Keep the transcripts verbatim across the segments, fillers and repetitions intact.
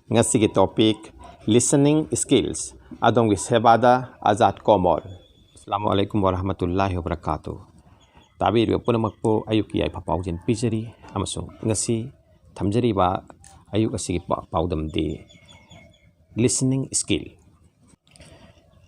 ꯉꯁꯤꯒꯤ topic, listening skills꯫ ꯑꯗꯣꯝꯒꯤ ꯁꯦꯕꯥꯗ ꯑꯖꯥꯗ ꯀꯣꯃꯣꯔ꯫ ꯑꯁꯂꯥꯃꯨ ꯑꯂꯥꯏꯀꯨꯝ ꯋꯔꯍꯃꯇꯨꯜꯂꯥꯍꯤ ꯋꯕꯔꯀꯥꯇꯨ꯫ ꯇꯥꯕꯤꯔꯤꯕ ꯄꯨꯝꯅꯃꯛꯄꯨ ꯑꯌꯨꯛꯀꯤ ꯌꯥꯏꯐ ꯄꯥꯎꯖꯦꯜ ꯄꯤꯖꯔꯤ, ꯑꯃꯁꯨꯡ ꯉꯁꯤ ꯊꯝꯖꯔꯤꯕ ꯑꯌꯨꯛ ꯑꯁꯤꯒꯤ ꯄꯥ-, ꯄꯥꯎꯗꯝꯗꯤ listening skill꯫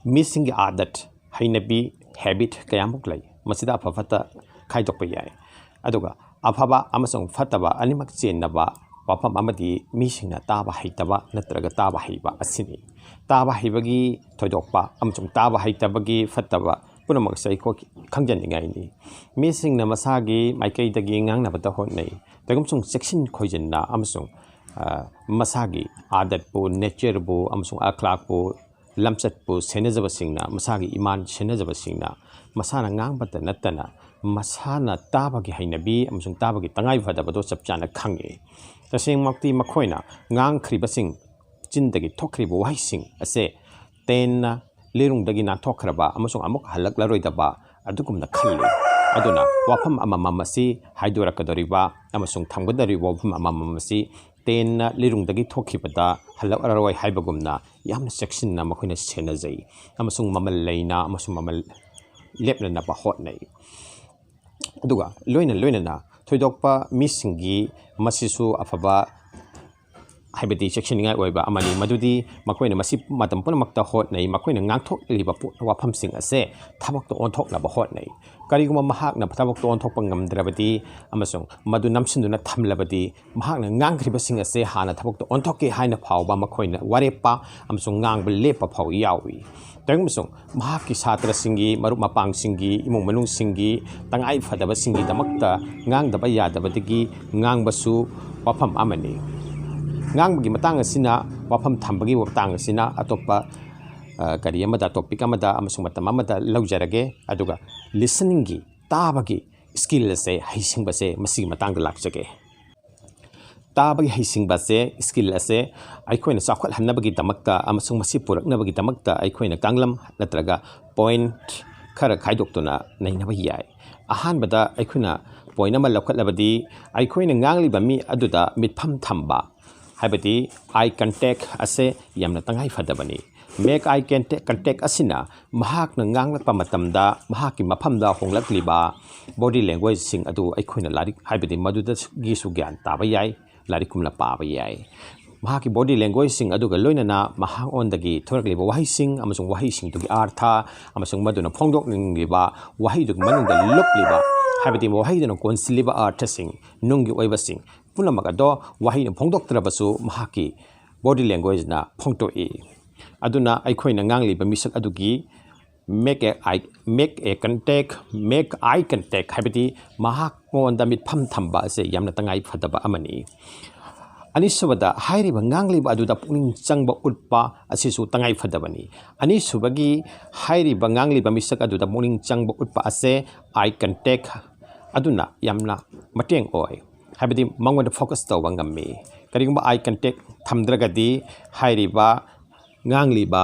ꯃꯤꯁꯤꯡꯒꯤ ꯑꯥꯗꯠ, ꯍꯩꯅꯕꯤ, habit ꯀꯌꯥꯃꯨꯛ ꯂꯩ꯫ ꯃꯁꯤꯗ ꯑꯐ ꯐꯠꯇ ꯈꯥꯏꯗꯣꯛꯄ ꯌꯥꯏ꯫ ꯑꯗꯨꯒ ꯑꯐꯕ ꯑꯃꯁꯨꯡ ꯐꯠꯇꯕ ꯑꯅꯤꯃꯛ ꯆꯦꯟꯅꯕ ꯋꯥꯐꯝ ꯑꯃꯗꯤ ꯃꯤꯁꯤꯡꯅ ꯇꯥꯕ ꯍꯩꯇꯕ ꯅꯠꯇ꯭ꯔꯒ ꯇꯥꯕ ꯍꯩꯕ ꯑꯁꯤꯅꯤ꯫ ꯇꯥꯕ ꯍꯩꯕꯒꯤ ꯊꯣꯏꯗꯣꯛꯄ ꯑꯃꯁꯨꯡ ꯇꯥꯕ ꯍꯩꯇꯕꯒꯤ ꯐꯠꯇꯕ ꯄꯨꯝꯅꯃꯛ ꯑꯁꯤ ꯑꯩꯈꯣꯏ ꯈꯪꯖꯅꯤꯡꯉꯥꯏꯅꯤ꯫ ꯃꯤꯁꯤꯡꯅ ꯃꯁꯥꯒꯤ ꯃꯥꯏꯀꯩꯗꯒꯤ ꯉꯥꯡꯅꯕꯇ ꯍꯣꯠꯅꯩ꯫ ꯀꯔꯤꯒꯨꯝꯕ ꯁꯨꯝ ꯆꯦꯛꯁꯤꯟ ꯈꯣꯏꯖꯟꯅ ꯑꯃꯁꯨꯡ, ꯑ, ꯃꯁꯥꯒꯤ ꯑꯥꯗꯠꯄꯨ, natureꯕꯨ ꯑꯃꯁꯨꯡ ꯑꯈ꯭ꯂꯥꯛꯄꯨ, ꯂꯝꯆꯠꯄꯨ ꯁꯦꯟꯅꯖꯕꯁꯤꯡꯅ, ꯃꯁꯥꯒꯤ ꯏꯃꯥꯟ ꯁꯦꯟꯅꯖꯕꯁꯤꯡꯅ ꯃꯁꯥꯅ ꯉꯥꯡꯕꯇ ꯅꯠꯇꯅ ꯃꯁꯥꯅ ꯇꯥꯕꯒꯤ ꯍꯩꯅꯕꯤ ꯑꯃꯁꯨꯡ ꯇꯥꯕꯒꯤ ꯇꯉꯥꯏ ꯐꯗꯕꯗꯣ ꯆꯞ ꯆꯥꯅ ꯈꯪꯏ꯫ ꯇꯁꯦꯡꯃꯛꯇꯤ ꯃꯈꯣꯏꯅ ꯉꯥꯡꯈ꯭ꯔꯤꯕꯁꯤꯡ, ꯆꯤꯟꯗꯒꯤ ꯊꯣꯛꯈ꯭ꯔꯤꯕ ꯋꯥꯍꯩꯁꯤꯡ ꯑꯁꯦ ꯇꯦꯟꯅ ꯂꯤꯔꯨꯡꯗꯒꯤ ꯅꯥꯟꯊꯣꯛꯈ꯭ꯔꯕ ꯑꯃꯁꯨꯡ ꯑꯃꯨꯛ ꯍꯜꯂꯛꯂꯔꯣꯏꯗꯕ ꯑꯗꯨꯒꯨꯝꯅ ꯈꯜꯂꯤ꯫ ꯑꯗꯨꯅ ꯋꯥꯐꯝ ꯑꯃꯃꯝ ꯑꯁꯤ ꯍꯥꯏꯗꯣꯔꯛꯀꯗꯧꯔꯤꯕ ꯑꯃꯁꯨꯡ ꯊꯝꯒꯗꯧꯔꯤꯕ ꯋꯥꯐꯝ ꯑꯃꯃꯝ ꯑꯁꯤ ꯇꯦꯟꯅ ꯂꯤꯔꯨꯡꯗꯒꯤ ꯊꯣꯛꯈꯤꯕꯗ ꯍꯜꯂꯛꯂꯔꯣꯏ ꯍꯥꯏꯕꯒꯨꯝꯅ ꯌꯥꯝꯅ ꯆꯦꯛꯁꯤꯟꯅ ꯃꯈꯣꯏꯅ ꯁꯦꯟꯅꯖꯩ, ꯑꯃꯁꯨꯡ ꯃꯃꯜ ꯂꯩꯅ ꯑꯃꯁꯨꯡ ꯃꯃꯜ ꯂꯦꯞꯅꯅꯕ ꯍꯣꯠꯅꯩ꯫ ꯑꯗꯨꯒ ꯂꯣꯏꯅ ꯂꯣꯏꯅꯅ ꯊꯣꯏꯗꯣꯛꯄ ꯃꯤꯁꯤꯡꯒꯤ ꯃꯁꯤꯁꯨ ꯑꯐꯕ, ꯍꯥꯏꯕꯗꯤ ꯆꯦꯛꯁꯤꯟꯅꯤꯡꯉꯥꯏ ꯑꯣꯏꯕ ꯑꯃꯅꯤ, ꯃꯗꯨꯗꯤ ꯃꯈꯣꯏꯅ ꯃꯁꯤ ꯃꯇꯝ ꯄꯨꯝꯅꯃꯛꯇ ꯍꯣꯠꯅꯩ, ꯃꯈꯣꯏꯅ ꯉꯥꯡꯊꯣꯛꯂꯤꯕ ꯄꯣꯠ, ꯋꯥꯐꯝꯁꯤꯡ ꯑꯁꯦ ꯊꯕꯛꯇ ꯑꯣꯟꯊꯣꯛꯅꯕ ꯍꯣꯠꯅꯩ꯫ ꯀꯔꯤꯒꯨꯝꯕ ꯃꯍꯥꯛꯅ ꯊꯕꯛꯇ ꯑꯣꯟꯊꯣꯛꯄ ꯉꯝꯗ꯭ꯔꯕꯗꯤ ꯑꯃꯁꯨꯡ ꯃꯗꯨ ꯅꯝꯁꯤꯟꯗꯨꯅ ꯊꯝꯂꯕꯗꯤ, ꯃꯍꯥꯛꯅ ꯉꯥꯡꯈ꯭ꯔꯤꯕꯁꯤꯡ ꯑꯁꯦ ꯍꯥꯟꯅ ꯊꯕꯛꯇ ꯑꯣꯟꯊꯣꯛꯀꯦ ꯍꯥꯏꯅ ꯐꯥꯎꯕ ꯃꯈꯣꯏꯅ ꯋꯥꯔꯦꯞꯄ ꯑꯃꯁꯨꯡ ꯉꯥꯡꯕ ꯂꯦꯞꯄ ꯐꯥꯎ ꯌꯥꯎꯏ꯫ ꯀꯔꯤꯒꯨꯝꯕꯁꯨ ꯃꯍꯥꯛꯀꯤ ꯁꯥꯇ꯭ꯔꯁꯤꯡꯒꯤ, ꯃꯔꯨꯞ ꯃꯄꯥꯡꯁꯤꯡꯒꯤ, ꯏꯃꯨꯡ ꯃꯅꯨꯡꯁꯤꯡꯒꯤ ꯇꯉꯥꯏ ꯐꯗꯕꯁꯤꯡꯒꯤꯗꯃꯛꯇ ꯉꯥꯡꯗꯕ ꯌꯥꯗꯕꯗꯒꯤ ꯉꯥꯡꯕꯁꯨ ꯋꯥꯐꯝ ꯑꯃꯅꯤ꯫ ꯉꯥꯡꯕꯒꯤ ꯃꯇꯥꯡ ꯑꯁꯤꯅ, ꯋꯥꯐꯝ ꯊꯝꯕꯒꯤ ꯃꯇꯥꯡ ꯑꯁꯤꯅ ꯑꯇꯣꯞꯄ, ꯑ, ꯀꯔꯤ ꯑꯃꯗ, topic ꯑꯃꯗ ꯑꯃꯁꯨꯡ ꯃꯇꯝ ꯑꯃꯗ ꯂꯧꯖꯔꯒꯦ꯫ ꯑꯗꯨꯒ listeningꯒꯤ, ꯇꯥꯕꯒꯤ skill ꯑꯁꯦ, ꯍꯩꯁꯤꯡꯕꯁꯦ, ꯃꯁꯤꯒꯤ ꯃꯇꯥꯡꯗ ꯂꯥꯛꯆꯒꯦ꯫ ꯇꯥꯕꯒꯤ ꯍꯩꯁꯤꯡꯕ ꯑꯁꯦ, skill ꯑꯁꯦ ꯑꯩꯈꯣꯏꯅ ꯆꯥꯎꯈꯠꯍꯟꯅꯕꯒꯤꯗꯃꯛꯇ ꯑꯃꯁꯨꯡ ꯃꯁꯤ ꯄꯨꯔꯛꯅꯕꯒꯤꯗꯃꯛꯇ ꯑꯩꯈꯣꯏꯅ ꯀꯥꯡꯂꯝ ꯅꯠꯇ꯭ꯔꯒ point ꯈꯔ ꯈꯥꯏꯗꯣꯛꯇꯨꯅ ꯅꯩꯅꯕ ꯌꯥꯏ꯫ ꯑꯍꯥꯟꯕꯗ ꯑꯩꯈꯣꯏꯅ point ꯑꯃ ꯂꯧꯈꯠꯂꯕꯗꯤ, ꯑꯩꯈꯣꯏꯅ ꯉꯥꯡꯂꯤꯕ ꯃꯤ ꯑꯗꯨꯗ ꯃꯤꯠꯐꯝ ꯊꯝꯕ, ꯍꯥꯏꯕꯗꯤ eye contact ꯑꯁꯦ ꯌꯥꯝꯅ ꯇꯉꯥꯏ ꯐꯗꯕꯅꯤ꯫ Make eye contact, contact ꯑꯁꯤꯅ ꯃꯍꯥꯛꯅ ꯉꯥꯡꯂꯛꯄ ꯃꯇꯝꯗ ꯃꯍꯥꯛꯀꯤ ꯃꯐꯝꯗ ꯍꯣꯡꯂꯛꯂꯤꯕ body languageꯁꯤꯡ ꯑꯗꯨ ꯑꯩꯈꯣꯏꯅ ꯂꯥꯏꯔꯤꯛ, ꯍꯥꯏꯕꯗꯤ ꯃꯗꯨꯗꯒꯤꯁꯨ ꯒ꯭ꯌꯥꯟ ꯇꯥꯕ ꯌꯥꯏ, ꯂꯥꯏꯔꯤꯛ ꯀꯨꯝꯅ ꯄꯥꯕ ꯌꯥꯏ꯫ ꯃꯍꯥꯛꯀꯤ body languageꯁꯤꯡ ꯑꯗꯨꯒ ꯂꯣꯏꯅꯅ ꯃꯍꯥꯛꯉꯣꯟꯗꯒꯤ ꯊꯣꯔꯛꯂꯤꯕ ꯋꯥꯍꯩꯁꯤꯡ ꯑꯃꯁꯨꯡ ꯋꯥꯍꯩꯁꯤꯡꯗꯨꯒꯤ ꯑꯥꯔꯊ ꯑꯃꯁꯨꯡ ꯃꯗꯨꯅ ꯐꯣꯡꯗꯣꯛꯅꯤꯡꯂꯤꯕ ꯋꯥꯍꯩꯗꯨꯒꯤ ꯃꯅꯨꯡꯗ ꯂꯨꯞꯂꯤꯕ, ꯍꯥꯏꯕꯗꯤ ꯋꯥꯍꯩꯗꯨꯅ ꯀꯣꯟꯁꯤꯜꯂꯤꯕ ꯑꯥꯔꯊꯁꯤꯡ, ꯅꯨꯡꯒꯤ ꯑꯣꯏꯕꯁꯤꯡ ꯄꯨꯝꯅꯃꯛ ꯑꯗꯣ ꯋꯥꯍꯩꯅ ꯐꯣꯡꯗꯣꯛꯇ꯭ꯔꯕꯁꯨ ꯃꯍꯥꯛꯀꯤ body languageꯅ ꯐꯣꯡꯗꯣꯛꯏ꯫ ꯑꯗꯨꯅ ꯑꯩꯈꯣꯏꯅ ꯉꯥꯡꯂꯤꯕ ꯃꯤꯁꯛ ꯑꯗꯨꯒꯤ make a eye, make a contact, make eye contact ꯍꯥꯏꯕꯗꯤ ꯃꯍꯥꯛꯉꯣꯟꯗ ꯃꯤꯠꯐꯝ ꯊꯝꯕ ꯑꯁꯦ ꯌꯥꯝꯅ ꯇꯉꯥꯏ ꯐꯗꯕ ꯑꯃꯅꯤ꯫ ꯑꯅꯤꯁꯨꯕꯗ, ꯍꯥꯏꯔꯤꯕ ꯉꯥꯡꯂꯤꯕ ꯑꯗꯨꯗ ꯄꯨꯛꯅꯤꯡ ꯆꯪꯕ ꯎꯠꯄ ꯑꯁꯤꯁꯨ ꯇꯉꯥꯏ ꯐꯗꯕꯅꯤ꯫ ꯑꯅꯤꯁꯨꯕꯒꯤ, ꯍꯥꯏꯔꯤꯕ ꯉꯥꯡꯂꯤꯕ ꯃꯤꯁꯛ ꯑꯗꯨꯗ ꯄꯨꯛꯅꯤꯡ ꯆꯪꯕ ꯎꯠꯄ ꯑꯁꯦ eye contact ꯑꯗꯨꯅ ꯌꯥꯝꯅ ꯃꯇꯦꯡ ꯑꯣꯏ, ꯍꯥꯏꯕꯗꯤ ꯃꯉꯣꯟꯗ focus ꯇꯧꯕ ꯉꯝꯃꯤ꯫ ꯀꯔꯤꯒꯨꯝꯕ eye contact ꯊꯝꯗ꯭ꯔꯒꯗꯤ ꯍꯥꯏꯔꯤꯕ ꯉꯥꯡꯂꯤꯕ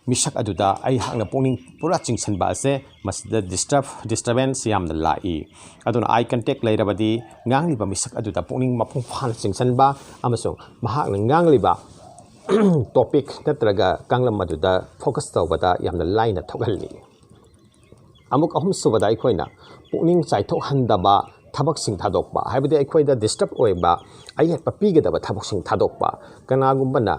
ꯃꯤꯁꯛ ꯑꯗꯨꯗ ꯑꯩꯍꯥꯛꯅ ꯄꯨꯛꯅꯤꯡ ꯄꯨꯔꯥ ꯆꯤꯡꯁꯤꯟꯕ ꯑꯁꯦ ꯃꯁꯤꯗ disturb, disturbance ꯌꯥꯝꯅ ꯂꯥꯛꯏ꯫ ꯑꯗꯨꯅ eye contact ꯂꯩꯔꯕꯗꯤ ꯉꯥꯡꯂꯤꯕ ꯃꯤꯁꯛ ꯑꯗꯨꯗ ꯄꯨꯛꯅꯤꯡ ꯃꯄꯨꯡ ꯐꯥꯅ ꯆꯤꯡꯁꯤꯟꯕ ꯑꯃꯁꯨꯡ ꯃꯍꯥꯛꯅ ꯉꯥꯡꯂꯤꯕ topic ꯅꯠꯇ꯭ꯔꯒ ꯀꯥꯡꯂꯝ ꯑꯗꯨꯗ focus ꯇꯧꯕꯗ ꯌꯥꯝꯅ ꯂꯥꯏꯅ ꯊꯣꯛꯍꯜꯂꯤ꯫ ꯑꯃꯨꯛ ꯑꯍꯨꯝꯁꯨꯕꯗ ꯑꯩꯈꯣꯏꯅ ꯄꯨꯛꯅꯤꯡ ꯆꯥꯏꯊꯣꯛꯍꯟꯗꯕ ꯊꯕꯛꯁꯤꯡ ꯊꯥꯗꯣꯛꯄ, ꯍꯥꯏꯕꯗꯤ ꯑꯩꯈꯣꯏꯗ disturb ꯑꯣꯏꯕ, ꯑꯌꯦꯠꯄ ꯄꯤꯒꯗꯕ ꯊꯕꯛꯁꯤꯡ ꯊꯥꯗꯣꯛꯄ꯫ ꯀꯅꯥꯒꯨꯝꯕꯅ,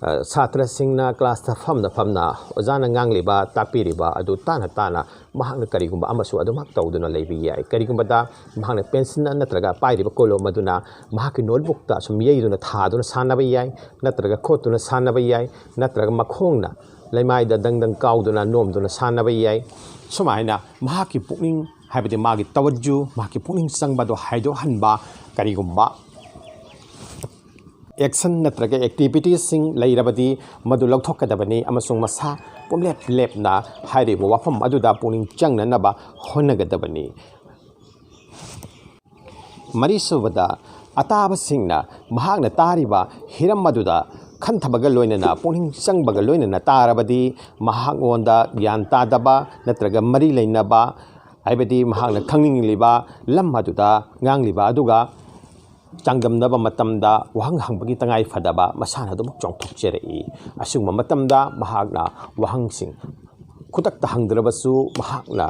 ꯑ, ꯁꯥꯇ꯭ꯔꯁꯤꯡꯅ classꯇ ꯐꯝꯅ ꯐꯝꯅ ꯑꯣꯖꯥꯅ ꯉꯥꯡꯂꯤꯕ, ꯇꯥꯛꯄꯤꯔꯤꯕ ꯑꯗꯨ ꯇꯥꯅ ꯇꯥꯅ ꯃꯍꯥꯛꯅ ꯀꯔꯤꯒꯨꯝꯕ ꯑꯃꯁꯨ ꯑꯗꯨꯃꯛ ꯇꯧꯗꯨꯅ ꯂꯩꯕ ꯌꯥꯏ꯫ ꯀꯔꯤꯒꯨꯝꯕꯗ ꯃꯍꯥꯛꯅ pencil ꯅꯠꯇ꯭ꯔꯒ ꯄꯥꯏꯔꯤꯕ ꯀꯣꯂꯣꯝ ꯑꯗꯨꯅ ꯃꯍꯥꯛꯀꯤ notebookꯇ ꯁꯨꯝ ꯌꯩꯗꯨꯅ ꯊꯥꯗꯨꯅ ꯁꯥꯟꯅꯕ ꯌꯥꯏ, ꯅꯠꯇ꯭ꯔꯒ ꯈꯣꯠꯇꯨꯅ ꯁꯥꯟꯅꯕ ꯌꯥꯏ, ꯅꯠꯇ꯭ꯔꯒ ꯃꯈꯣꯡꯅ ꯂꯩꯃꯥꯏꯗ ꯗꯪ ꯗꯪ ꯀꯥꯎꯗꯨꯅ ꯅꯣꯝꯗꯨꯅ ꯁꯥꯟꯅꯕ ꯌꯥꯏ꯫ ꯁꯨꯃꯥꯏꯅ ꯃꯍꯥꯛꯀꯤ ꯄꯨꯛꯅꯤꯡ, ꯍꯥꯏꯕꯗꯤ ꯃꯥꯒꯤ ꯇꯋꯖꯨ, ꯃꯍꯥꯛꯀꯤ ꯄꯨꯛꯅꯤꯡ ꯆꯪꯕꯗꯣ ꯍꯥꯏꯗꯣꯛꯍꯟꯕ ꯀꯔꯤꯒꯨꯝꯕ action ꯅꯠꯇ꯭ꯔꯒ activityꯁꯤꯡ ꯂꯩꯔꯕꯗꯤ ꯃꯗꯨ ꯂꯧꯊꯣꯛꯀꯗꯕꯅꯤ ꯑꯃꯁꯨꯡ ꯃꯁꯥ ꯄꯨꯝꯂꯦꯞ ꯂꯦꯞꯅ ꯍꯥꯏꯔꯤꯕ ꯋꯥꯐꯝ ꯑꯗꯨꯗ ꯄꯨꯛꯅꯤꯡ ꯆꯪꯅꯅꯕ ꯍꯣꯠꯅꯒꯗꯕꯅꯤ꯫ ꯃꯔꯤꯁꯨꯕꯗ, ꯑꯇꯥꯕꯁꯤꯡꯅ ꯃꯍꯥꯛꯅ ꯇꯥꯔꯤꯕ ꯍꯤꯔꯝ ꯑꯗꯨꯗ ꯈꯟꯊꯕꯒ ꯂꯣꯏꯅꯅ ꯄꯨꯛꯅꯤꯡ ꯆꯪꯕꯒ ꯂꯣꯏꯅꯅ ꯇꯥꯔꯕꯗꯤ ꯃꯍꯥꯛꯉꯣꯟꯗ ꯒ꯭ꯌꯥꯟ ꯇꯥꯗꯕ ꯅꯠꯇ꯭ꯔꯒ ꯃꯔꯤ ꯂꯩꯅꯕ, ꯍꯥꯏꯕꯗꯤ ꯃꯍꯥꯛꯅ ꯈꯪꯅꯤꯡꯂꯤꯕ ꯂꯝ ꯑꯗꯨꯗ ꯉꯥꯡꯂꯤꯕ ꯑꯗꯨꯒ ꯆꯥꯡꯗꯝꯅꯕ ꯃꯇꯝꯗ ꯋꯥꯍꯪ ꯍꯪꯕꯒꯤ ꯇꯉꯥꯏ ꯐꯗꯕ ꯃꯁꯥꯟꯅ ꯑꯗꯨꯃꯛ ꯆꯣꯡꯊꯣꯛꯆꯔꯛꯏ꯫ ꯑꯁꯤꯒꯨꯝꯕ ꯃꯇꯝꯗ ꯃꯍꯥꯛꯅ ꯋꯥꯍꯪꯁꯤꯡ ꯈꯨꯗꯛꯇ ꯍꯪꯗ꯭ꯔꯕꯁꯨ, ꯃꯍꯥꯛꯅ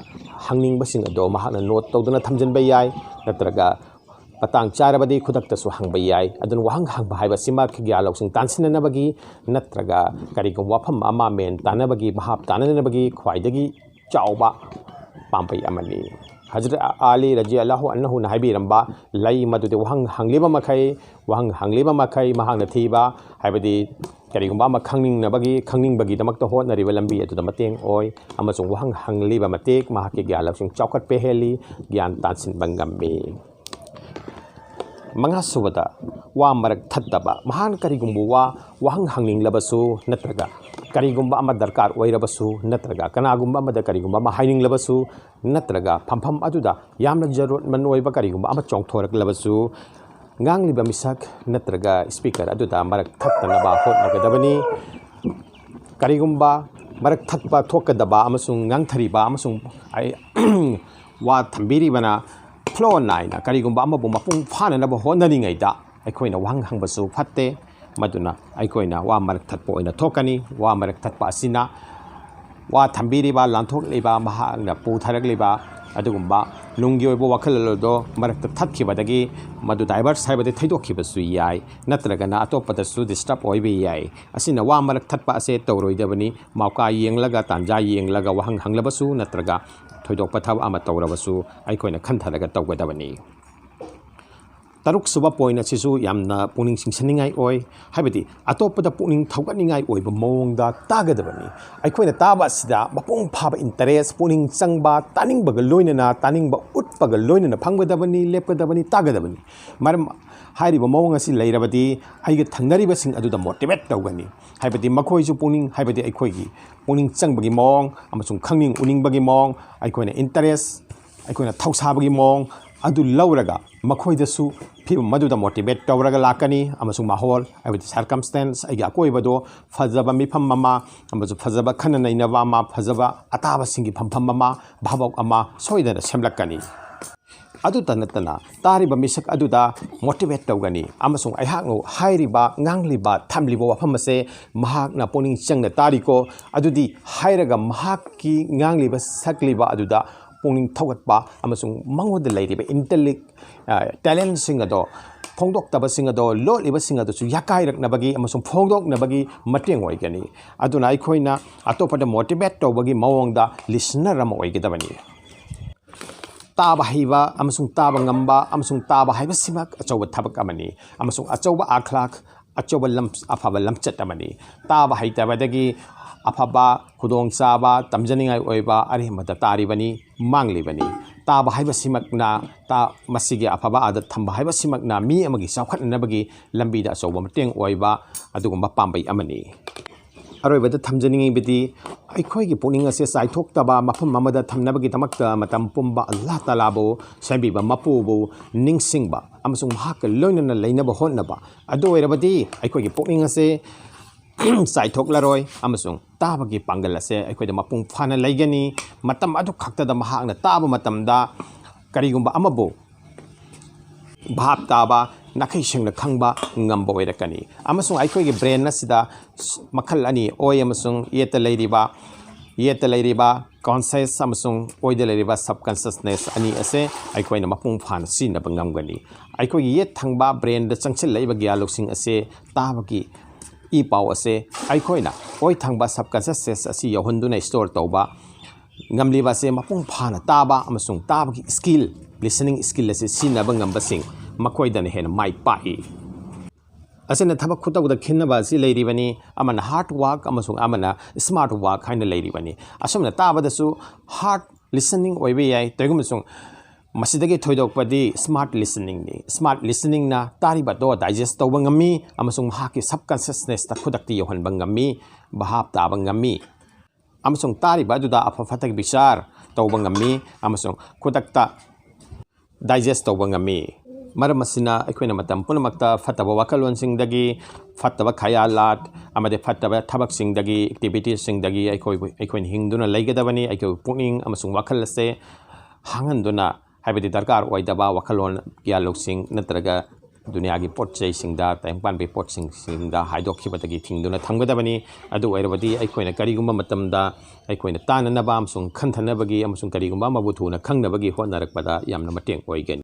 ꯍꯪꯅꯤꯡꯕꯁꯤꯡ ꯑꯗꯣ ꯃꯍꯥꯛꯅ ꯅꯣꯠ ꯇꯧꯗꯨꯅ ꯊꯝꯖꯤꯟꯕ ꯌꯥꯏ, ꯅꯠꯇ꯭ꯔꯒ ꯃꯇꯥꯡ ꯆꯥꯔꯕꯗꯤ ꯈꯨꯗꯛꯇꯁꯨ ꯍꯪꯕ ꯌꯥꯏ꯫ ꯑꯗꯨꯅ ꯋꯥꯍꯪ ꯍꯪꯕ ꯍꯥꯏꯕꯁꯤꯃꯛ ꯒ꯭ꯌꯥꯟ ꯂꯧꯁꯤꯡ ꯇꯥꯟꯁꯤꯟꯅꯅꯕꯒꯤ ꯅꯠꯇ꯭ꯔꯒ ꯀꯔꯤꯒꯨꯝꯕ ꯋꯥꯐꯝ ꯑꯃ ꯃꯦꯟ ꯇꯥꯅꯕꯒꯤ, ꯚꯥꯞ ꯇꯥꯅꯅꯕꯒꯤ ꯈ꯭ꯋꯥꯏꯗꯒꯤ ꯆꯥꯎꯕ ꯄꯥꯝꯕꯩ ꯑꯃꯅꯤ꯫ ꯍꯖꯔꯠ ꯑꯂꯤ ꯔꯖꯤ ꯑꯜꯂꯥꯍꯨ ꯑꯟꯍꯨꯅ ꯍꯥꯏꯕꯤꯔꯝꯕ ꯂꯩ, ꯃꯗꯨꯗꯤ ꯋꯥꯍꯪ ꯍꯪꯂꯤꯕ ꯃꯈꯩ, ꯋꯥꯍꯪ ꯍꯪꯂꯤꯕ ꯃꯈꯩ ꯃꯍꯥꯛꯅ ꯊꯤꯕ, ꯍꯥꯏꯕꯗꯤ ꯀꯔꯤꯒꯨꯝꯕ ꯑꯃ ꯈꯪꯅꯤꯡꯅꯕꯒꯤ, ꯈꯪꯅꯤꯡꯕꯒꯤꯗꯃꯛꯇ ꯍꯣꯠꯅꯔꯤꯕ ꯂꯝꯕꯤ ꯑꯗꯨꯗ ꯃꯇꯦꯡ ꯑꯣꯏ, ꯑꯃꯁꯨꯡ ꯋꯥꯍꯪ ꯍꯪꯂꯤꯕ ꯃꯇꯤꯛ ꯃꯍꯥꯛꯀꯤ ꯒ꯭ꯌꯥꯟ ꯂꯧꯁꯤꯡ ꯆꯥꯎꯈꯠꯄ ꯍꯦꯜꯂꯤ, ꯒ꯭ꯌꯥꯟ ꯇꯥꯟꯁꯤꯟꯕ ꯉꯝꯃꯤ꯫ ꯃꯉꯥꯁꯨꯕꯗ, ꯋꯥ ꯃꯔꯛ ꯊꯠꯇꯕ꯫ ꯃꯍꯥꯛꯅ ꯀꯔꯤꯒꯨꯝꯕ ꯋꯥ, ꯋꯥꯍꯪ ꯍꯪꯅꯤꯡꯂꯕꯁꯨ ꯅꯠꯇ꯭ꯔꯒ ꯀꯔꯤꯒꯨꯝꯕ ꯑꯃ ꯗꯔꯀꯥꯔ ꯑꯣꯏꯔꯕꯁꯨ ꯅꯠꯇ꯭ꯔꯒ ꯀꯅꯥꯒꯨꯝꯕ ꯑꯃꯗ ꯀꯔꯤꯒꯨꯝꯕ ꯑꯃ ꯍꯥꯏꯅꯤꯡꯂꯕꯁꯨ ꯅꯠꯇ꯭ꯔꯒ ꯐꯝꯐꯝ ꯑꯗꯨꯗ ꯌꯥꯝꯅ ꯖꯔꯨꯔꯠꯃꯟ ꯑꯣꯏꯕ ꯀꯔꯤꯒꯨꯝꯕ ꯑꯃ ꯆꯣꯡꯊꯣꯔꯛꯂꯕꯁꯨ, ꯉꯥꯡꯂꯤꯕ ꯃꯤꯁꯛ ꯅꯠꯇ꯭ꯔꯒ ꯁ꯭ꯄꯤꯀꯔ ꯑꯗꯨꯗ ꯃꯔꯛ ꯊꯠꯇꯅꯕ ꯍꯣꯠꯅꯒꯗꯕꯅꯤ꯫ ꯀꯔꯤꯒꯨꯝꯕ ꯃꯔꯛ ꯊꯠꯄ ꯊꯣꯛꯀꯗꯕ ꯑꯃꯁꯨꯡ ꯉꯥꯡꯊꯔꯤꯕ ꯑꯃꯁꯨꯡ ꯑꯩ ꯋꯥ ꯊꯝꯕꯤꯔꯤꯕꯅ ꯐ꯭ꯂꯣ ꯅꯥꯏꯅ ꯀꯔꯤꯒꯨꯝꯕ ꯑꯃꯕꯨ ꯃꯄꯨꯡ ꯐꯥꯅꯅꯕ ꯍꯣꯠꯅꯔꯤꯉꯩꯗ ꯑꯩꯈꯣꯏꯅ ꯋꯥꯍꯪ ꯍꯪꯕꯁꯨ ꯐꯠꯇꯦ꯫ ꯃꯗꯨꯅ ꯑꯩꯈꯣꯏꯅ ꯋꯥ ꯃꯔꯛ ꯊꯠꯄ ꯑꯣꯏꯅ ꯊꯣꯛꯀꯅꯤ꯫ ꯋꯥ ꯃꯔꯛ ꯊꯠꯄ ꯑꯁꯤꯅ ꯋꯥ ꯊꯝꯕꯤꯔꯤꯕ, ꯂꯥꯟꯊꯣꯛꯂꯤꯕ, ꯃꯍꯥꯛꯅ ꯄꯨꯊꯔꯛꯂꯤꯕ ꯑꯗꯨꯒꯨꯝꯕ ꯅꯨꯡꯒꯤ ꯑꯣꯏꯕ ꯋꯥꯈꯜꯂꯣꯟ ꯑꯗꯣ ꯃꯔꯛꯇ ꯊꯠꯈꯤꯕꯗꯒꯤ ꯃꯗꯨ ꯗꯥꯏꯚꯔꯁ ꯍꯥꯏꯕꯗꯤ ꯊꯩꯗꯣꯛꯈꯤꯕꯁꯨ ꯌꯥꯏ, ꯅꯠꯇ꯭ꯔꯒꯅ ꯑꯇꯣꯞꯄꯗꯁꯨ ꯗꯤꯁꯇꯔꯕ ꯑꯣꯏꯕ ꯌꯥꯏ꯫ ꯑꯁꯤꯅ ꯋꯥ ꯃꯔꯛ ꯊꯠꯄ ꯑꯁꯦ ꯇꯧꯔꯣꯏꯗꯕꯅꯤ꯫ ꯃꯧꯀꯥ ꯌꯦꯡꯂꯒ, ꯇꯥꯟꯖꯥ ꯌꯦꯡꯂꯒ ꯋꯥꯍꯪ ꯍꯪꯂꯕꯁꯨ ꯅꯠꯇ꯭ꯔꯒ ꯊꯣꯏꯗꯣꯛꯄ ꯊꯕꯛ ꯑꯃ ꯇꯧꯔꯕꯁꯨ ꯑꯩꯈꯣꯏꯅ ꯈꯟꯊꯔꯒ ꯇꯧꯒꯗꯕꯅꯤ꯫ ꯇꯔꯨꯛꯁꯨꯕ ꯄꯣꯏꯟ ꯑꯁꯤꯁꯨ ꯌꯥꯝꯅ ꯄꯨꯛꯅꯤꯡ ꯆꯤꯡꯁꯤꯟꯅꯤꯡꯉꯥꯏ ꯑꯣꯏ, ꯍꯥꯏꯕꯗꯤ ꯑꯇꯣꯞꯄꯗ ꯄꯨꯛꯅꯤꯡ ꯊꯧꯒꯠꯅꯤꯡꯉꯥꯏ ꯑꯣꯏꯕ ꯃꯑꯣꯡꯗ ꯇꯥꯒꯗꯕꯅꯤ꯫ ꯑꯩꯈꯣꯏꯅ ꯇꯥꯕ ꯑꯁꯤꯗ ꯃꯄꯨꯡ ꯐꯥꯕ ꯏꯟꯇꯔꯦꯁ, ꯄꯨꯛꯅꯤꯡ ꯆꯪꯕ, ꯇꯥꯅꯤꯡꯕꯒ ꯂꯣꯏꯅꯅ, ꯇꯥꯅꯤꯡꯕ ꯎꯠꯄꯒ ꯂꯣꯏꯅꯅ ꯐꯝꯒꯗꯕꯅꯤ, ꯂꯦꯞꯀꯗꯕꯅꯤ, ꯇꯥꯒꯗꯕꯅꯤ꯫ ꯃꯔꯝ, ꯍꯥꯏꯔꯤꯕ ꯃꯑꯣꯡ ꯑꯁꯤ ꯂꯩꯔꯕꯗꯤ ꯑꯩꯒ ꯊꯪꯅꯔꯤꯕꯁꯤꯡ ꯑꯗꯨꯗ ꯃꯣꯇꯤꯚꯦꯠ ꯇꯧꯒꯅꯤ꯫ ꯍꯥꯏꯕꯗꯤ ꯃꯈꯣꯏꯁꯨ ꯄꯨꯛꯅꯤꯡ, ꯍꯥꯏꯕꯗꯤ ꯑꯩꯈꯣꯏꯒꯤ ꯄꯨꯛꯅꯤꯡ ꯆꯪꯕꯒꯤ ꯃꯑꯣꯡ ꯑꯃꯁꯨꯡ ꯈꯪꯅꯤꯡ ꯎꯅꯤꯡꯕꯒꯤ ꯃꯑꯣꯡ, ꯑꯩꯈꯣꯏꯅ ꯏꯟꯇꯔꯦꯁ, ꯑꯩꯈꯣꯏꯅ ꯊꯧꯁꯥꯕꯒꯤ ꯃꯑꯣꯡ ꯑꯗꯨ ꯂꯧꯔꯒ ꯃꯈꯣꯏꯗꯁꯨ ꯐꯤꯕꯝ ꯑꯗꯨꯗ ꯃꯣꯇꯤꯚꯦꯠ ꯇꯧꯔꯒ ꯂꯥꯛꯀꯅꯤ꯫ ꯑꯃꯁꯨꯡ ꯃꯥꯍꯣꯜ, ꯍꯥꯏꯕꯗꯤ ꯁꯔꯀꯝꯁꯇꯦꯟꯁ, ꯑꯩꯒꯤ ꯑꯀꯣꯏꯕꯗꯣ ꯐꯖꯕ ꯃꯤꯐꯝ ꯑꯃ ꯑꯃꯁꯨꯡ ꯐꯖꯕ ꯈꯟꯅ ꯅꯩꯅꯕ ꯑꯃ, ꯐꯖꯕ ꯑꯇꯥꯕꯁꯤꯡꯒꯤ ꯐꯝꯐꯝ ꯑꯃ, ꯚꯥꯕꯣꯛ ꯑꯃ ꯁꯣꯏꯗꯅ ꯁꯦꯝꯂꯛꯀꯅꯤ꯫ ꯑꯗꯨꯇ ꯅꯠꯇꯅ ꯇꯥꯔꯤꯕ ꯃꯤꯁꯛ ꯑꯗꯨꯗ ꯃꯣꯇꯤꯚꯦꯠ ꯇꯧꯒꯅꯤ꯫ ꯑꯃꯁꯨꯡ ꯑꯩꯍꯥꯛꯅ ꯍꯥꯏꯔꯤꯕ, ꯉꯥꯡꯂꯤꯕ, ꯊꯝꯂꯤꯕ ꯋꯥꯐꯝ ꯑꯁꯦ ꯃꯍꯥꯛꯅ ꯄꯨꯛꯅꯤꯡ ꯆꯪꯅ ꯇꯥꯔꯤꯀꯣ, ꯑꯗꯨꯗꯤ ꯍꯥꯏꯔꯒ ꯃꯍꯥꯛꯀꯤ ꯉꯥꯡꯂꯤꯕ, ꯁꯛꯂꯤꯕ ꯑꯗꯨꯗ ꯄꯨꯛꯅꯤꯡ ꯊꯧꯒꯠꯄ ꯑꯃꯁꯨꯡ ꯃꯉꯣꯟꯗ ꯂꯩꯔꯤꯕ ꯏꯟꯇꯦꯂꯦꯛ ꯇꯦꯂꯦꯟꯁꯤꯡ ꯑꯗꯣ, ꯐꯣꯡꯗꯣꯛꯇꯕꯁꯤꯡ ꯑꯗꯣ, ꯂꯣꯠꯂꯤꯕꯁꯤꯡ ꯑꯗꯨꯁꯨ ꯌꯥꯀꯥꯏꯔꯛꯅꯕꯒꯤ ꯑꯃꯁꯨꯡ ꯐꯣꯡꯗꯣꯛꯅꯕꯒꯤ ꯃꯇꯦꯡ ꯑꯣꯏꯒꯅꯤ꯫ ꯑꯗꯨꯅ ꯑꯩꯈꯣꯏꯅ ꯑꯇꯣꯞꯄꯗ ꯃꯣꯇꯤꯚꯦꯠ ꯇꯧꯕꯒꯤ ꯃꯑꯣꯡꯗ ꯂꯤꯁꯅꯔ ꯑꯃ ꯑꯣꯏꯒꯗꯕꯅꯤ꯫ ꯇꯥꯕ ꯍꯩꯕ ꯑꯃꯁꯨꯡ ꯇꯥꯕ ꯉꯝꯕ ꯑꯃꯁꯨꯡ ꯇꯥꯕ ꯍꯥꯏꯕꯁꯤꯃꯛ ꯑꯆꯧꯕ ꯊꯕꯛ ꯑꯃꯅꯤ ꯑꯃꯁꯨꯡ ꯑꯆꯧꯕ ꯑꯈ꯭ꯂꯥꯛ, ꯑꯆꯧꯕ ꯂꯝ-, ꯑꯐꯕ ꯂꯝꯆꯠ ꯑꯃꯅꯤ꯫ ꯇꯥꯕ ꯍꯩꯇꯕꯗꯒꯤ ꯑꯐꯕ ꯈꯨꯗꯣꯡꯆꯥꯕ, ꯇꯝꯖꯅꯤꯡꯉꯥꯏ ꯑꯣꯏꯕ ꯑꯔꯦꯝꯕꯗ ꯇꯥꯔꯤꯕꯅꯤ, ꯃꯥꯡꯂꯤꯕꯅꯤ꯫ ꯇꯥꯕ ꯍꯥꯏꯕꯁꯤꯃꯛꯅ, ꯇꯥ-, ꯃꯁꯤꯒꯤ ꯑꯐꯕ ꯑꯥꯗ ꯊꯝꯕ ꯍꯥꯏꯕꯁꯤꯃꯛꯅ ꯃꯤ ꯑꯃꯒꯤ ꯆꯥꯎꯈꯠꯅꯅꯕꯒꯤ ꯂꯝꯕꯤꯗ ꯑꯆꯧꯕ ꯃꯇꯦꯡ ꯑꯣꯏꯕ ꯑꯗꯨꯒꯨꯝꯕ ꯄꯥꯝꯕꯩ ꯑꯃꯅꯤ꯫ ꯑꯔꯣꯏꯕꯗ ꯊꯝꯖꯅꯤꯡꯉꯤꯕꯗꯤ, ꯑꯩꯈꯣꯏꯒꯤ ꯄꯨꯛꯅꯤꯡ ꯑꯁꯦ ꯆꯥꯏꯊꯣꯛꯇꯕ ꯃꯐꯝ ꯑꯃꯗ ꯊꯝꯅꯕꯒꯤꯗꯃꯛꯇ ꯃꯇꯝ ꯄꯨꯝꯕ ꯑꯜꯂꯥꯍ ꯇꯥꯂꯥꯕꯨ ꯁꯦꯝꯕꯤꯕ ꯃꯄꯨꯕꯨ ꯅꯤꯡꯁꯤꯡꯕ ꯑꯃꯁꯨꯡ ꯃꯍꯥꯛꯀ ꯂꯣꯏꯅꯅ ꯂꯩꯅꯕ ꯍꯣꯠꯅꯕ꯫ ꯑꯗꯨ ꯑꯣꯏꯔꯕꯗꯤ ꯑꯩꯈꯣꯏꯒꯤ ꯄꯨꯛꯅꯤꯡ ꯑꯁꯦ ꯆꯥꯏꯊꯣꯛꯂꯔꯣꯏ ꯑꯃꯁꯨꯡ ꯇꯥꯕꯒꯤ ꯄꯥꯡꯒꯜ ꯑꯁꯦ ꯑꯩꯈꯣꯏꯗ ꯃꯄꯨꯡ ꯐꯥꯅ ꯂꯩꯒꯅꯤ꯫ ꯃꯇꯝ ꯑꯗꯨ ꯈꯛꯇꯗ ꯃꯍꯥꯛꯅ ꯇꯥꯕ ꯃꯇꯝꯗ ꯀꯔꯤꯒꯨꯝꯕ ꯑꯃꯕꯨ ꯚꯥꯞ ꯇꯥꯕ, ꯅꯥꯈꯩ ꯁꯦꯡꯅ ꯈꯪꯕ ꯉꯝꯕ ꯑꯣꯏꯔꯛꯀꯅꯤ꯫ ꯑꯃꯁꯨꯡ ꯑꯩꯈꯣꯏꯒꯤ ꯕ꯭ꯔꯦꯟ ꯑꯁꯤꯗ ꯃꯈꯜ ꯑꯅꯤ, ꯑꯣꯏ ꯑꯃꯁꯨꯡ ꯌꯦꯠꯇ ꯂꯩꯔꯤꯕ, ꯌꯦꯠꯇ ꯂꯩꯔꯤꯕ ꯀꯣꯟꯁꯤꯌꯁ ꯑꯃꯁꯨꯡ ꯑꯣꯏꯗ ꯂꯩꯔꯤꯕ ꯁꯕꯀꯣꯟꯁꯤꯌꯁꯅꯦꯁ ꯑꯅꯤ ꯑꯁꯦ ꯑꯩꯈꯣꯏꯅ ꯃꯄꯨꯡ ꯐꯥꯅ ꯁꯤꯖꯤꯟꯅꯕ ꯉꯝꯒꯅꯤ꯫ ꯑꯩꯈꯣꯏꯒꯤ ꯌꯦꯠ ꯊꯪꯕ ꯕ꯭ꯔꯦꯟꯗ ꯆꯪꯁꯤꯜꯂꯛꯏꯕ ꯒ꯭ꯌꯥꯟ ꯂꯧꯁꯤꯡ ꯑꯁꯦ, ꯇꯥꯕꯒꯤ ꯏ ꯄꯥꯎ ꯑꯁꯦ ꯑꯩꯈꯣꯏꯅ ꯑꯣꯏ ꯊꯪꯕ ꯁꯕꯀꯣꯟꯁꯤꯌꯁ ꯑꯁꯤ ꯌꯧꯍꯟꯗꯨꯅ ꯁ꯭ꯇꯣꯔ ꯇꯧꯕ ꯉꯝꯂꯤꯕ ꯑꯁꯦ ꯃꯄꯨꯡ ꯐꯥꯅ ꯇꯥꯕ ꯑꯃꯁꯨꯡ ꯇꯥꯕꯒꯤ ꯁ꯭ꯀꯤꯜ, ꯂꯤꯁꯅꯤꯡ ꯁ꯭ꯀꯤꯜ ꯑꯁꯤ ꯁꯤꯖꯤꯟꯅꯕ ꯉꯝꯕꯁꯤꯡ, ꯃꯈꯣꯏꯗꯅ ꯍꯦꯟꯅ ꯃꯥꯏ ꯄꯥꯛꯏ꯫ ꯑꯁꯤꯅ ꯊꯕꯛ ꯈꯨꯇꯧꯗ ꯈꯦꯠꯅꯕ ꯑꯁꯤ ꯂꯩꯔꯤꯕꯅꯤ, ꯑꯃꯅ ꯍꯥꯔꯗ ꯋꯥꯔꯛ ꯑꯃꯁꯨꯡ ꯑꯃꯅ ꯁ꯭ꯃꯥꯔꯠ ꯋꯥꯔꯛ ꯍꯥꯏꯅ ꯂꯩꯔꯤꯕꯅꯤ꯫ ꯑꯁꯨꯝꯅ ꯇꯥꯕꯗꯁꯨ ꯍꯥꯔꯗ ꯂꯤꯁꯅꯤꯡ ꯑꯣꯏꯕ ꯌꯥꯏ, ꯇꯧꯏꯒꯨꯝꯕꯁꯨꯡ ꯃꯁꯤꯗꯒꯤ ꯊꯣꯏꯗꯣꯛꯄꯗꯤ ꯁ꯭ꯃꯥꯔꯠ ꯂꯤꯁꯅꯤꯡꯅꯤ꯫ ꯁ꯭ꯃꯥꯔꯠ ꯂꯤꯁꯅꯤꯡꯅ ꯇꯥꯔꯤꯕ ꯑꯗꯣ ꯗꯥꯏꯖꯦꯁ ꯇꯧꯕ ꯉꯝꯃꯤ ꯑꯃꯁꯨꯡ ꯃꯍꯥꯛꯀꯤ ꯁꯕꯀꯣꯟꯁꯤꯌꯁꯅꯦꯁꯇ ꯈꯨꯗꯛꯇ ꯌꯧꯍꯟꯕ ꯉꯝꯃꯤ, ꯚꯥꯞ ꯇꯥꯕ ꯉꯝꯃꯤ꯫ ꯑꯃꯁꯨꯡ ꯇꯥꯔꯤꯕ ꯑꯗꯨꯗ ꯑꯐ ꯐꯠꯇꯒꯤ ꯕꯤꯆꯥꯔ ꯇꯧꯕ ꯉꯝꯃꯤ ꯑꯃꯁꯨꯡ ꯈꯨꯗꯛꯇ ꯗꯥꯏꯖꯦꯁ ꯇꯧꯕ ꯉꯝꯃꯤ꯫ ꯃꯔꯝ ꯑꯁꯤꯅ ꯑꯩꯈꯣꯏꯅ ꯃꯇꯝ ꯄꯨꯝꯅꯃꯛꯇ ꯐꯠꯇꯕ ꯋꯥꯈꯜꯂꯣꯟꯁꯤꯡꯗꯒꯤ, ꯐꯠꯇꯕ ꯈꯌꯥꯂꯥꯠ ꯑꯃꯗꯤ ꯐꯠꯇꯕ ꯊꯕꯛꯁꯤꯡꯗꯒꯤ, ꯑꯦꯛꯇꯤꯚꯤꯇꯤꯁꯁꯤꯡꯗꯒꯤ ꯑꯩꯈꯣꯏꯕꯨ, ꯑꯩꯈꯣꯏꯅ ꯍꯤꯡꯗꯨꯅ ꯂꯩꯒꯗꯕꯅꯤ꯫ ꯑꯩꯈꯣꯏꯕꯨ ꯄꯨꯛꯅꯤꯡ ꯑꯃꯁꯨꯡ ꯋꯥꯈꯜ ꯑꯁꯦ ꯍꯥꯡꯍꯟꯗꯨꯅ ꯍꯥꯏꯕꯗꯤ ꯗꯔꯀꯥꯔ ꯑꯣꯏꯗꯕ ꯋꯥꯈꯜꯂꯣꯟ, ꯒ꯭ꯌꯥꯟ ꯂꯧꯁꯤꯡ ꯅꯠꯇ꯭ꯔꯒ ꯗꯨꯅꯤꯌꯥꯒꯤ ꯄꯣꯠ ꯆꯩꯁꯤꯡꯗ, ꯇꯥꯏꯕꯪꯄꯥꯟꯕꯒꯤ ꯄꯣꯠꯁꯤꯡꯁꯤꯡꯗ ꯍꯥꯏꯗꯣꯛꯈꯤꯕꯗꯒꯤ ꯊꯤꯡꯗꯨꯅ ꯊꯝꯒꯗꯕꯅꯤ꯫ ꯑꯗꯨ ꯑꯣꯏꯔꯕꯗꯤ ꯑꯩꯈꯣꯏꯅ ꯀꯔꯤꯒꯨꯝꯕ ꯃꯇꯝꯗ ꯑꯩꯈꯣꯏꯅ ꯇꯥꯅꯅꯕ ꯑꯃꯁꯨꯡ ꯈꯟꯊꯅꯕꯒꯤ ꯑꯃꯁꯨꯡ ꯀꯔꯤꯒꯨꯝꯕ ꯑꯃꯕꯨ ꯊꯨꯅ ꯈꯪꯅꯕꯒꯤ ꯍꯣꯠꯅꯔꯛꯄꯗ ꯌꯥꯝꯅ ꯃꯇꯦꯡ ꯑꯣꯏꯒꯅꯤ꯫